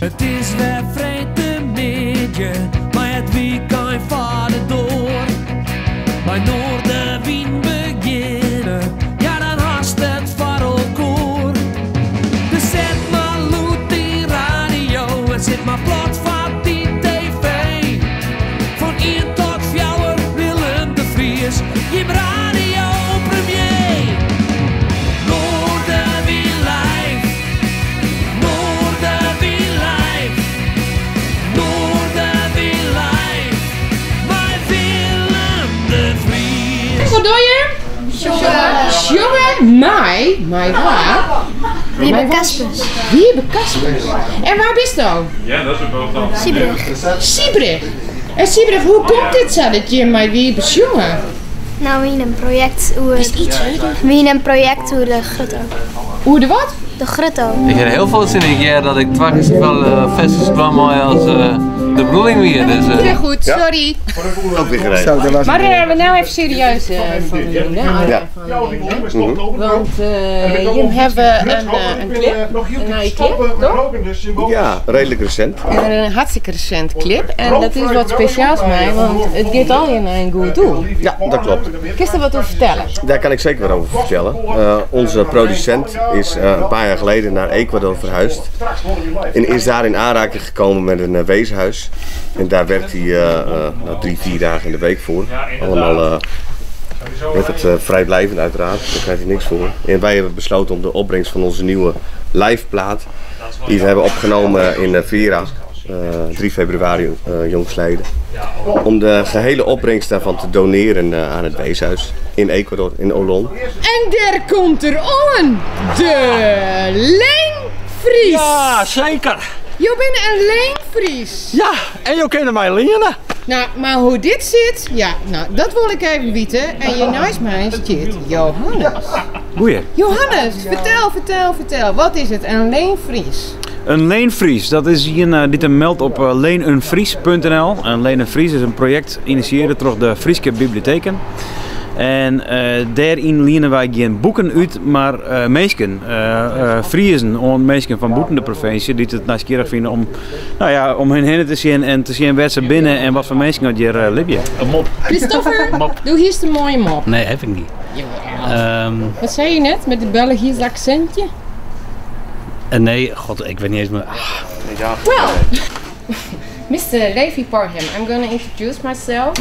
It is wer freedtemiddei mei it wykein foar de doar. Mei Noardewyn begjinne, ja dan hast it foar elkoar. Dus set mar lûd dyn radio en sit mar plat foar dyn TV. Fan ien tot fjouwer Willem de Vries, jim radiopremier. Noardewyn live, Noardewyn live, Noardewyn live, mei Willem de Vries. Wat doe je? Sjonge. Sjonge mei, mei wa? Wiebe Kaspers. Wiebe Kaspers. En wa bisto? Siebrich. Siebrich. En Siebrich, hoe komt dit sa dat je mei Wiebe sjonge? Nou, we hiene in projekt oer. We hiene in projekt oer de grutto. Oer de wat? De grutto. Ik ha hiel folle sin yn. Ik hear dat ik twa kear safolle ferskes dwaan mei as de bedoeling wie. Dus, Ja goed, sorry. Ook weer geregeld. Maar we nou even serieus van de Linde. Ja. Van de Linde. Want jim hawwe in clip, in nije clip, toch? Ja, redelijk recent. In hartstikke resint clip. En dat is wat spesjaals mei, want it giet allegear nei in goed doel. Ja, dat klopt. Kinst der wat oer fertelle? Daar kan ik zeker wat over vertellen. Onze producent is een paar jaar geleden naar Ecuador verhuisd. En is daar in aanraking gekomen met een weeshuis. En daar werkt hij nou, 3, 4 dagen in de week voor. Allemaal met het vrijblijvend uiteraard, daar krijgt hij niks voor. En wij hebben besloten om de opbrengst van onze nieuwe live plaat, die we hebben opgenomen in Vera, 3 februari jongstleden, om de gehele opbrengst daarvan te doneren aan het weeshuis in Ecuador, in Olon. En daar komt er oan, de Leen Fries. Ja, zeker. Jo binne in Leen Fries. Ja, en jo kinne my liene. Nou, mar hoe't dit sit, ja, nou, dat wol ik even witte. En hjir neist my stiet Johannes. Goeie. Johannes, fertel, fertel, fertel. Wat is it, in Leen Fries? In Leen Fries, dat is ien dy't him meldt op leeneenfries.nl. En Leen een Fries is in projekt inisjearre troch de Fryske biblioteken. En dêryn liene wy gjin boeken út, mar minsken, Friezen oan minsken fan bûten de provinsje dy't it nijsgjirrich fine om, nou ja, om hun hinne te sjen en te sjen wêr't se binne en wat foar minsken dat hjir libje. In mop. Christopher, do hiest in moaie mop. Nee, haw ik net. Jawel. Wat sei je net met it Belgysk aksintsje? Nee, god, ik wit net iens mear. Ah. Well, Mr. Levi Parham, I'm gonna introduce myself.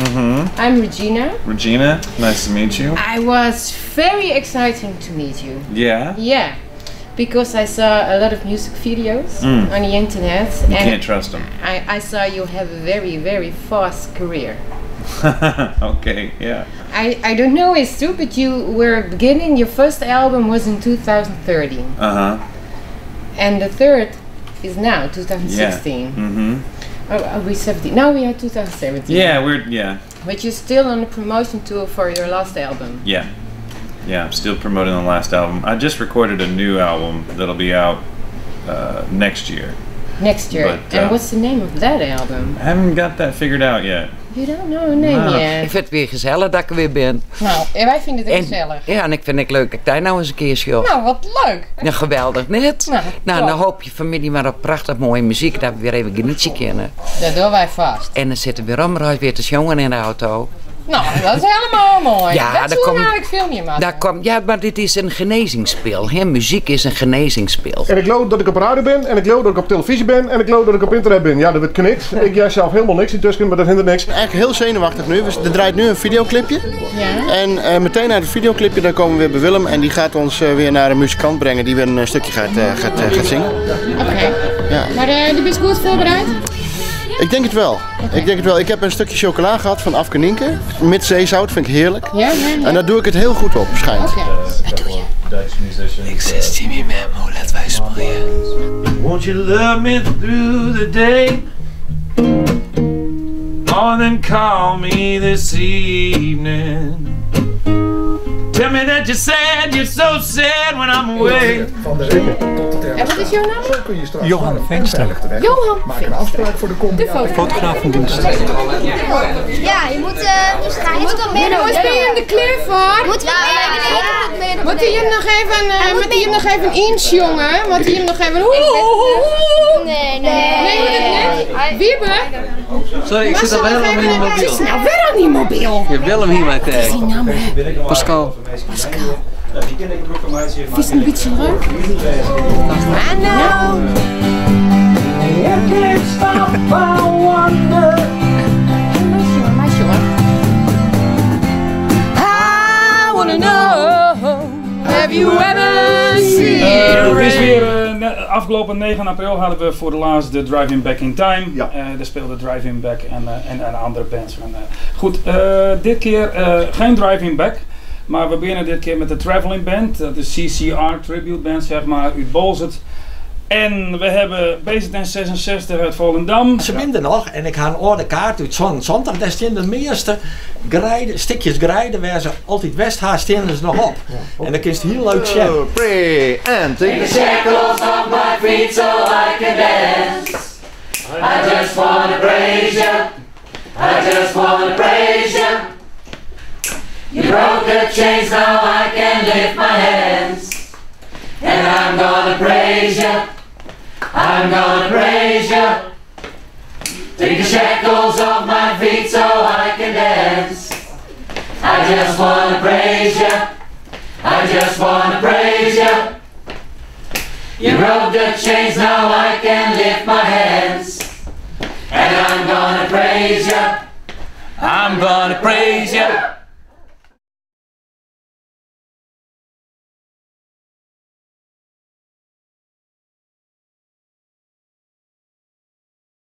I'm Regina. Regina, nice to meet you. I was very exciting to meet you. Yeah? Yeah, because I saw a lot of music videos on the internet. You and can't trust them. I saw you have a very, very fast career. Okay, yeah. I don't know it's true, but you were beginning, your first album was in 2013. And the third is now, 2016. Yeah. Oh, are we 17? Now we are 2017. Yeah, we're, yeah. But you're still on the promotion tour for your last album. Yeah. Yeah, I'm still promoting the last album. I just recorded a new album that'll be out next year. Next year. But, And what's the name of that album? I haven't got that figured out yet. You don't know a name No. yet. Ik fyn it wer gesellich dat ik der wer bin. Nou, en wy fine it ek En, gesellich. ja, en ik fyn it leuk dat ik dy no ris in kear sjoch. Nou, wat leuk. Ja, geweldich, net? Nou, Nou, top. dan hoopje fan 'e middei mar op prachtich moaie muzyk, dat we wer even genietsje kinne. Dat dogge wy fêst. En dan sitte we wer om wer te sjongen yn de auto. Nou, dat is hielendal moai. Ja, dat daar soe komt- eigentlik filmje moatte. Daar komt, ja, mar dit is in genêzingspil. Hè? Muzyk is in genêzingspil. En ik geloof dat ik op radio ben, en ik geloof dat ik op televisie ben, en ik geloof dat ik op internet ben. Ja, dat wordt niks. Ik jij zelf helemaal niks intussen, maar dat hindert niks. Eigenlijk heel zenuwachtig nu. Er draait nu een videoclipje. Ja. En meteen na het videoclipje dan komen we weer bij Willem en die gaat ons weer naar een muzikant brengen die weer een stukje gaat zingen. Oké. Ja. Maar do bist goed foarbereid? Ik denk het wel. Ik denk het wel. Ik heb een stukje chocola gehad van Afke Nienke. Met zeezout, vind ik heerlijk. Ja. En daar doe ik het heel goed op, schijnt. Oké. Wat doe je? Dutch musicians. Ik sis Jimmy Memo, laat wij spelen. Won't you love me through the day? Oh, then call me this evening. Tell me that you're sad, you're so sad when I'm away. En wat is jouw naam? Johan Veenstra. Johan Veenstra. De foto. Fotograaf van dienst. Ja, je moet, je moet wat meer Jongens, ben je er klear foar? Moet wat meer Moet hij hem nog even, moet hij hem nog even insjongen? Moet hij hem nog even... Oeh, oeh, oeh, oeh. Nee, nee. Wiebe? Sorry, ik sit al helemaal in mijn mobiel. Nou, weer aan die mobiel. Je Willem hier mij Wat is die naam, hè? Pascal. Pascal. Is het een beetje leuk? I know. I can't stop I wonder. Meisje hoor. I wanna know. Have you ever seen Het is weer afgelopen 9 april hadden we voor de laatst de Driving Back in Time. Daar speelde Driving Back en andere bands. En, goed, dit keer geen Driving Back. Maar we beginnen dit keer met de Traveling Band. Dat is CCR Tribute Band, zeg maar, uit Bolzert. En we hebben BZN 66 uit Volendam. Ze minder nog en ik ha een oude kaart uit zo'n zondag. Daar staan de meeste greiden, stukjes greiden waar ze altijd West haar staan ze nog op. En dat is het heel leuk zien. Pray and take the shackles off my feet so I can dance. I just wanna praise you. I just wanna praise you. You broke the chains, now I can lift my hands. And I'm gonna praise you. I'm gonna praise you. Take the shackles off my feet so I can dance. I just wanna praise you. I just wanna praise you. You broke the chains, now I can lift my hands. And I'm gonna praise you. I'm gonna praise you.